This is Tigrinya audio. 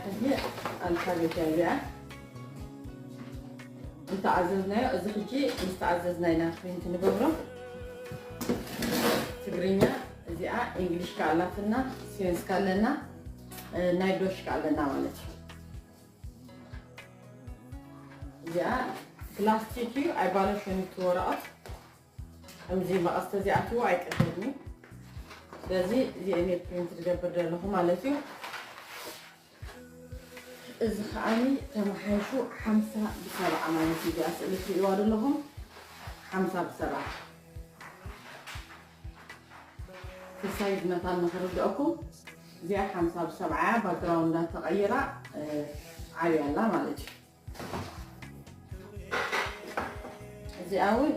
ሕጂ ኣልፋቤት እያ እዚኣ። እንተኣዘዝናዮ፣ እዚ ሕጂ ምስ ተኣዘዝና ኢና ፕሪንት ንገብሮ። ትግርኛ እዚኣ፣ እንግሊሽ ከኣላትና፣ ስዌንስ ከኣለና፣ ናይ ዶሽ ከኣለና ማለት እዩ። እዚኣ ፕላስቲክ እዩ፣ ኣይባለሽን እቲ ወረቐት። ከምዚ መቐስ ተዚኣትዎ ኣይቀደድን እዩ። ስለዚ እዚአን እየ ፕሪንት ዝገብር ዘለኹ ማለት እዩ። እዚ ከዓኒ ተመሓይሹ ሓምሳ ብሰብዓ ማለት እዩ። እዚኣ ስእሊ ትርእይዋ ዘለኹም ሓምሳ ብሰብዓ። ክሳይ ዝመታን ንኽርድአኩም፣ እዚኣ ሓምሳ ብሰብዓ እያ፣ ባክግራውንዳ ተቐይራ ዓብያ ኣላ ማለት እዩ። እዚኣ እውን